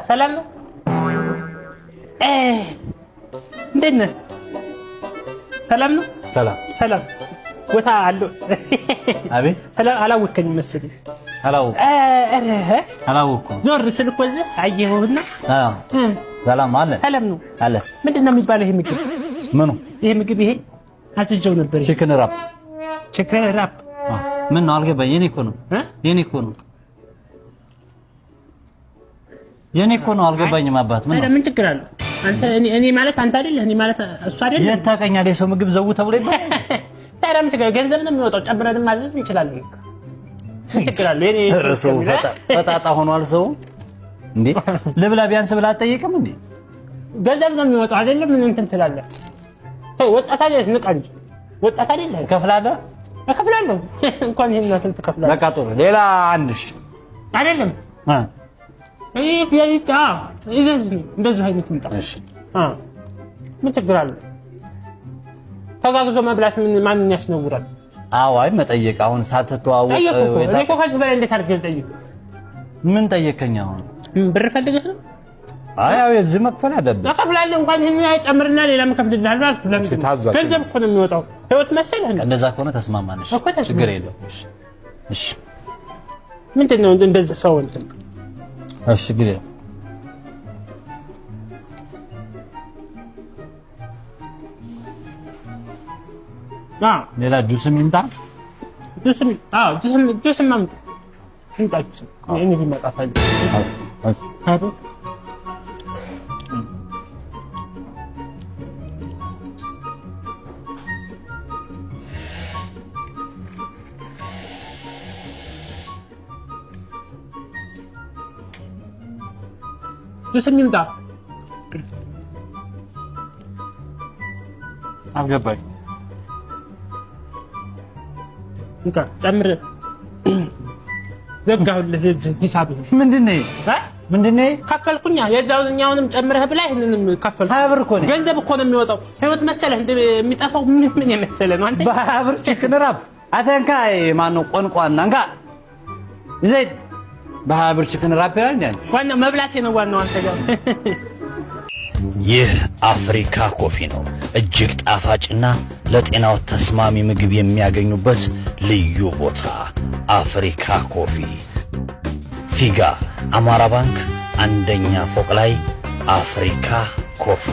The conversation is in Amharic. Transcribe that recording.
ሰላም ነው? እንዴት ነህ? ሰላም ነው? ሰላም። ሰላም ቦታ አለው። አቤት። ሰላም፣ አላወከኝም መሰለኝ። አላወኩም። አላወኩም። ዞር ስል እኮ እዚህ አየሁህና። ሰላም አለ። ሰላም ነው። አለ። ምንድን ነው የሚባለው ይሄ ምግብ? ምኑ? ይሄ ምግብ፣ ይሄ አዝዤው ነበር። Chicken wrap። Chicken wrap። ምን ነው አልገባኝ። የኔ እኮ ነው። የኔ እኮ ነው። የኔ እኮ ነው። አልገባኝም አባት። ምን ነው? ምን ችግር አለው? አንተ እኔ ማለት አንተ አይደለህ? እኔ ማለት እሱ አይደለህ? የት ታውቀኛለህ? የሰው ምግብ ዘው ተብሎ ይባላል። ታዲያ ምን ችግር? ገንዘብ ነው የሚወጣው። ጨምረን ማዘዝ እንችላለን። ምን ችግር አለው? የኔ ኧረ ሰው ፈጣጣ ሆኗል። ሰው እንዴ ልብላ ቢያንስ ብላ አትጠይቅም እንዴ? ገንዘብ ነው የሚወጣው አይደለም? ምን እንትን ትላለህ? ተው፣ ወጣት አይደለህ? ንቃ እንጂ፣ ወጣት አይደለህ? እከፍላለሁ። እከፍላለሁ። እንኳን ይሄን ያክል ትከፍላለህ። በቃ ጥሩ። ሌላ አንድ ሺህ አይደለም፣ ይሄ እንደዚህ አይነት ይምጣ። እሺ። ምን ችግር አለ? ተጋግዞ መብላት ምን ማንን ያስነውራል? አዎ፣ አይ መጠየቅ አሁን ሳትተዋወቅ ጠየቅኩ እኮ። እኔ እኮ ከዚህ በላይ እንዴት አድርጌ ልጠይቅ? ምን ጠየቀኝ አሁን? ብር ፈልገህ ነው? አይ ያው የዚህ መክፈል አለብህ። እከፍላለሁ። እንኳን ይሄን ጨምርና ሌላ እከፍልልሃለሁ አልኩህ። ለምንድን ነው? ገንዘብ እኮ ነው የሚወጣው። ህይወት መሰለህ እንዴ? እንደዛ ከሆነ ተስማማንሽ። እኮ ተስማማን። ችግር የለውም። እሺ እሺ። ምንድን ነው እንደዚህ ሰው እንትን? እሺ ችግር የለውም። ሌላ ጁስም ይምጣ። ጁስም፣ አዎ፣ ጁስም፣ ጁስም አምጡ። ይምጣ ጁስም። እኔ ቢመጣ ፈልግ። እሺ። አይደል? ጁስም ይምጣ። አልገባኝ። እንካ ጨምር። ዘጋሁልህ ሂሳብህን። ምንድን ነው? ምንድን ነው? ከፈልኩኛ፣ የዛውኛውንም ጨምረህ ብላ፣ ይሄንንም ከፈልኩ። 20 ብር እኮ ነው። ገንዘብ እኮ ነው የሚወጣው። ህይወት መሰለህ እንደ የሚጠፋው? ምን ምን የመሰለ ነው አንተ? በ20 ብር chicken wrap አንተ እንካ። ማነው ቆንቋና እንካ ዘይት፣ በ20 ብር chicken wrap ይላል እንዴ? ዋናው መብላቴ ነው ዋናው አንተ ጋር። ይህ አፍሪካ ኮፊ ነው። እጅግ ጣፋጭና ለጤናው ተስማሚ ምግብ የሚያገኙበት ልዩ ቦታ አፍሪካ ኮፊ፣ ፊጋ አማራ ባንክ አንደኛ ፎቅ ላይ አፍሪካ ኮፊ።